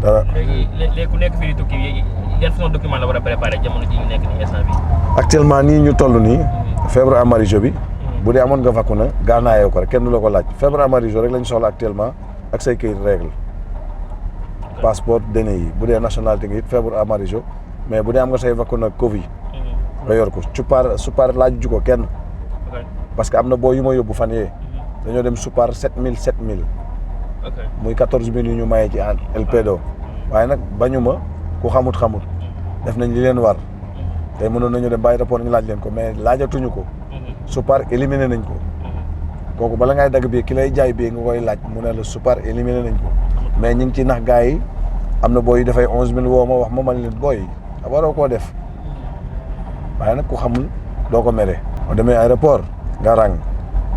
dara. léegi ku nekk fii di tukki yan façon document la war a préparer jamono ji ñu nekk nii instant bi. actuellement nii ñu toll nii. fièvre amarilla bi. bu dee amoon nga vacciné gànnaayoo ko rek kenn du la ko laaj fièvre amarilla rek lañ soxla actuellement ak say kayit règle passeport DNI bu dee nationalité nga it fièvre amarilla mais bu dee am nga say vacciné Covid. nga yor ko Supar laaj ju ko kenn. parce que am na boo yu ma yóbbu fan yee. dañoo dem Supar 7000. muy 14000 yu ñu mayee ci LPDO. waaye nag bañuma ku xamut def nañ li leen war. tey mënoon nañu dem bàyyi rapport ñu laaj leen ko mais laajatuñu ko. Supar éliminé nañ ko. kooku bala ngay dagg bii ki lay jaay bii nga koy laaj mu ne la Supar éliminé nañ ko. mais ñu ngi ci nax gars yi am na booy yu dafay 11000 woo ma wax ma man leen booy waroo koo def. waaye nag ku xamul doo ko mere. boo demee aéroport nga rang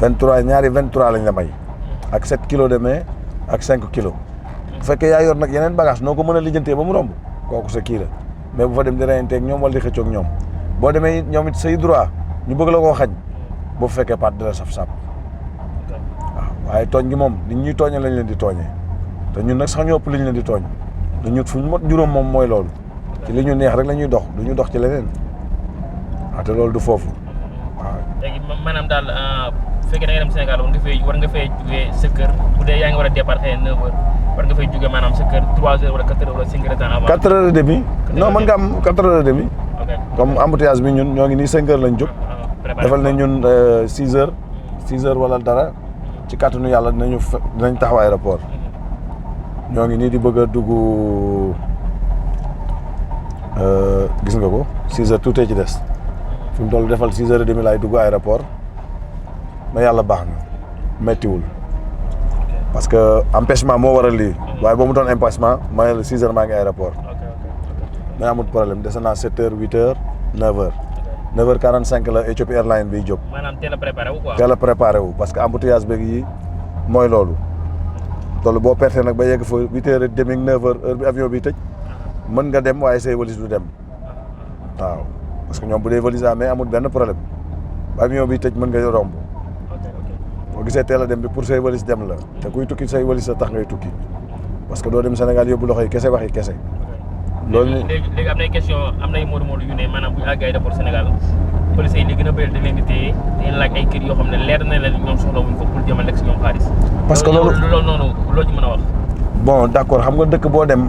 23 ñaari 23 lañ la may. ak 7 kilos de mai ak 5 kilos. bu fekkee yaa yor nag yeneen bagage noo ko mën a lijjantee ba mu romb kooku sa kii la mais bu fa dem di reyanteeg ñoom wala di xëccoog ñoom boo demee ñoom it say droit ñu bëgg la koo xañ boo fekkee pat de la saf-saf waaw waaye tooñ gi moom nit ñuy tooñee lañ leen di tooñee te ñun nag sax ñu ëpp liñ leen di tooñ te ñun fu ñu mot juróom moom mooy loolu ci li ñu neex rek la ñuy dox du ñu dox ci leneen waaw te loolu du foofu waaw. léegi maanaam daal bu fekkee da nga dem Sénégal war nga fay jugee sa kër bu dee yaa ngi war a départ xëy na 9h war nga fay jugee maanaam sa kër 3h wala 4h wala 5h de temps avant. 4h30 non mën nga am 4h30. comme embouteillage bi ñun ñoo ngi nii 5h lañ jóg. defal na ñun 6h wala dara ci kàttanu yàlla dinañ taxaw aéroport. ñoo ngi nii di bëgg a dugg gis nga ko 6h tuutee ci des fi mu toll defal 6h30 laay dugg aéroport mais yàlla baax na méttiwul parce que empêchement moo waral lii waaye boo mu doon empêchement ma ne la 6h maa ngi aéroport mais amul problème dese naa 7h 8h 9h 9h45 la Ethiopia Airlines biy jóg. maanaam teel a préparé wu quoi. teel a préparé wu parce que embouteillage beeg yi mooy loolu. loolu boo perte nag ba yegg fa 8h30 9h heure bi avion bi tëj mën nga dem waaye say valise du dem waaw parce que ñoom bu dee valise amee amul benn problème ba avion bi tëj mën nga romb boo gisee teel a dem bi pour say valise dem la te kuy tukki say valise la tax ngay tukki parce que doo dem Sénégal yóbbu loxo yi kese waxi kese. loolu léegi am nay question am nay moodu yu ne maanaam bu ñu àggee aéroport Sénégal police yi li gën a bëri dañ leen di téye di leen laaj ay kër yoo xam ne leer na leen ñoom soxla wuñ ko pour jëmal lekk si ñoom xaalis. parce que loolu noonu loo ci mën a wax. bon d' accord xam nga dëkk boo dem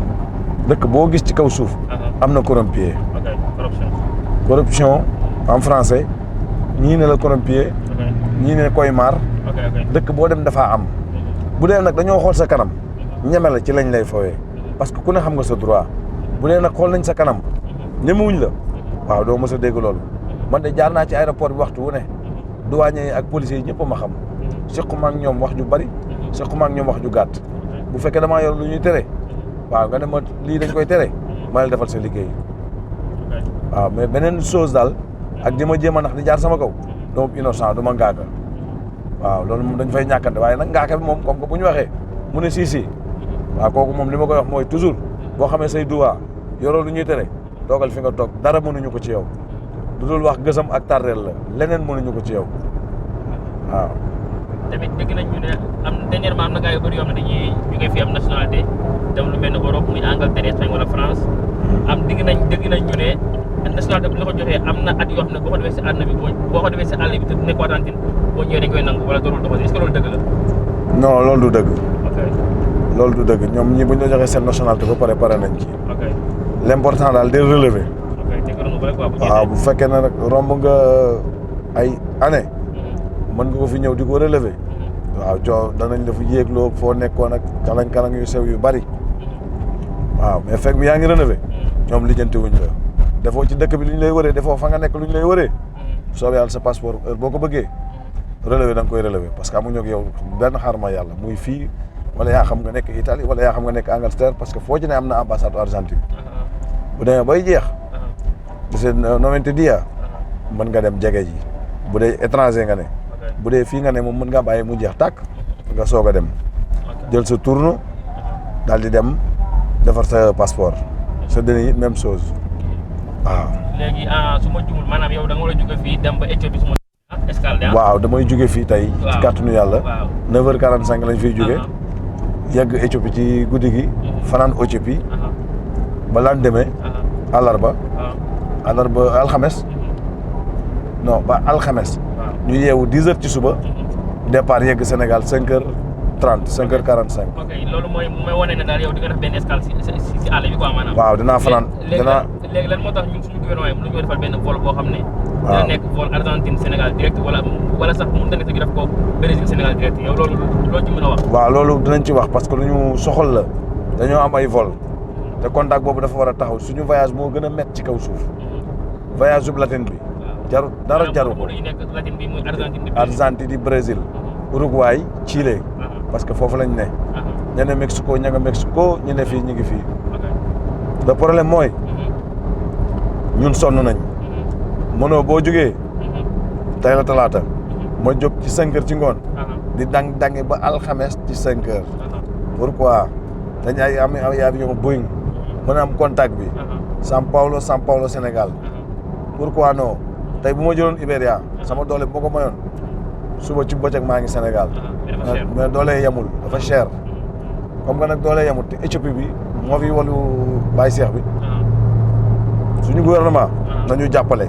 dëkk boo gis ci kaw suuf. am na corrompier. ok corruption en français ñii ne la corrompier. ñii ne koymar. dëkk boo dem dafaa am. bu dee nag dañoo xool sa kanam ñeme la ci lañ lay fowee parce que ku ne xam nga sa droit bu dee nag xool nañ sa kanam ñemewuñ la waaw doo mës a dégg loolu man de jaar naa ci aéroport bi waxtu wu ne douanier yi ak policiers yi ñëpp a ma xam sequma ak ñoom wax ju bari sequma ak ñoom wax ju gàtt bu fekkee damaa yor lu ñuy tere waaw nga ne ma lii dañ koy tere ma la defal sa liggéey waaw mais beneen chose daal ak di ma jéem a nax di jaar sama kaw dama innocent du ma ngaaka waaw loolu moom dañ fay ñàkkante waaye nag ngaaka bi moom comme que bu ñu waxee mu ne si waaw kooku moom li ma koy wax mooy toujours boo xamee say duwaa yoroo lu ñuy tere toogal fi nga toog dara mënuñu ko ci yow du dul wax gësam ak tardeel la leneen mënuñu ko ci yow waaw. tamit dégg nañ ñu ne am dernièrement am na gars yu bëri yoo xam ne dañuy jógee fii am nationalité dem lu mel ne Europe muy Angleterre Espagne wala France am dégg nañ ñu ne nationalité bu ñu la ko joxee am na at yoo xam ne boo ko defee si àll bi boo ko defee si àll bi te nekk Argentine boo ñëwee dañ koy nangu wala doorul doxal est-ce que loolu dëgg la. non loolu du dëgg. ok loolu du dëgg ñoom ñii bu ñu la joxee seen nationalité ba pare nañ ci. ok l' important daal day relever. ok te nga renouvelé quoi waaw bu fekkee ne nag romb nga ay année mën nga ko fi ñëw di ko relever. waaw danañ la fi yéegloo foo nekkoon ak kalang yu sew yu bari waaw mais fekk bi yaa ngi relever ñoom lijjanti wuñ la defoo ci dëkk bi lu ñu lay wëree defoo fa nga nekk lu ñu lay wëree soobee yàlla sa passeport heure boo ko bëggee relever da nga koy relever parce que amuñu ak yow benn xarma yàlla muy fii wala yaa xam nga nekk Italie wala yaa xam nga nekk Angleterre parce que foo ci ne am na ambassade Argentine bu demee bay jeex de seen 90 dias mën nga dem jege ji bu dee étranger nga ne bu dee fii nga ne moom mën ngaa bàyyi mu jeex tàkk nga soog a dem jël sa tourne daal di dem defar sa passeport sa deni it même chose waaw. léegi su ma jumul maanaam yow da nga war a jóge fii dem ba Éthiopie su ma escale waaw damay jóge fii tey ci kàttanu yàlla 9h45 lañ fiy jóge yegg Éthiopie ci guddi gi fanaan Éthiopie ba lendemain àllarba alxames non ba alxames ñu yeewu 10 heures ci suba départ yegg Sénégal 5h30 5h45. ok loolu mooy wane ne daal yow di nga def benn escale si àll bi quoi maanaam. waaw dinaa fanaan léegi lan moo tax ñun suñu gouvernement yi mënuñoo defal benn vol boo xam ne. dina nekk vol Argentine Sénégal direct wala sax mënut a nekk ñu def ko Brésil Sénégal direct yow loolu ci mën a wax. waaw loolu dinañ ci wax parce que lu ñu soxal la dañoo am ay vol te contact boobu dafa war a taxaw suñu voyage moo gën a métti ci kaw suuf voyage ub latin bi. jaru dara jaru ko Argentine di Brésil Uruguay Chili parce que foofu lañ ne ña ne Mexico ña nga Mexico ñu ne fii ñu ngi fii le problème mooy ñun sonn nañ mënoo boo jógee tey la talaata ma jóg ci 5 heures ci ngoon di dangi ba alxames ci 5 heures pourquoi dañ ay avion Boeing mën a am contact bi São Paulo Sénégal pourquoi non tey bu ma jëloon Iberia sama doole bu ma ko mayoon suba ci bëccëg maa ngi Sénégal mais doole yemul dafa cher comme que nag doole yemul te Éthiopie bi moo fi walu Baye Cheikh bi suñu gouvernement nañu jàppale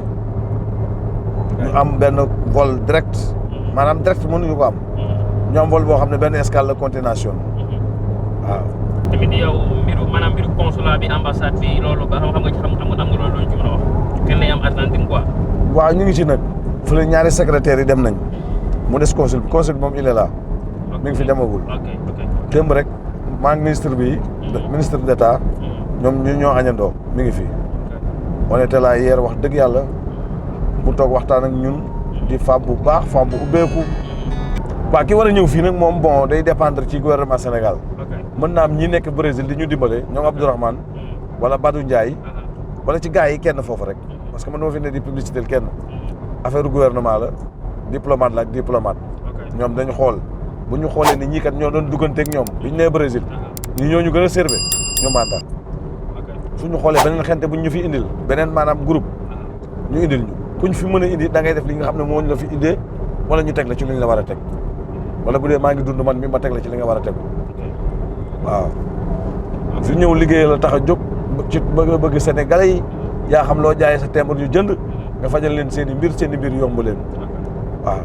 ñu am benn vol direct maanaam direct mënuñu ko am ñu am vol boo xam ne benn escale la continuation waaw. tamit yow mbiru consulat bi ambassade bi loolu ba xam nga ci am nga loolu ci mën a wax kenn lay am Argentine quoi. waaw ñu ngi ci nag fële ñaari secrétaires yi dem nañ mu des consul bi moom il est là mi ngi fi demagul. démb rek maa ngi ministre d'État ñoom ñu ñoo añandoo mi ngi fi. on était là hier wax dëgg yàlla mu toog waxtaan ak ñun di femme bu baax femme bu ubbeeku. waa ki war a ñëw fii nag moom bon day dépendre ci gouvernement Sénégal. mën naa am ñi nekk Brésil di ñu dimbale ñoom Abdourahmane wala Badou Ndiaye wala ci gars yi kenn foofu rek parce que man dama fi ne di publicité kenn affaire gouvernement la diplomate la ak diplomate. ñoom dañu xool bu ñu xoolee ni ñii kat ñoo doon dugganteeg ñoom bi ñu nee Brésil ñi ñoo ñu gën a servé ñu mandat suñu xoolee beneen xente buñ ñu fi indil beneen maanaam groupe ñu indil ñu kuñ fi mën a indi da ngay def li nga xam ne moo ñu la fi indee wala ñu teg la ci li ñu la war a teg wala bu dee maa ngi dund man mi ma teg la ci li nga war a teg waaw su ñëw liggéey la tax a jóg ci bëgg Sénégalais yi yaa xam loo jaayee sa timbre ñu jënd nga fajal leen seen i mbir yomb leen waaw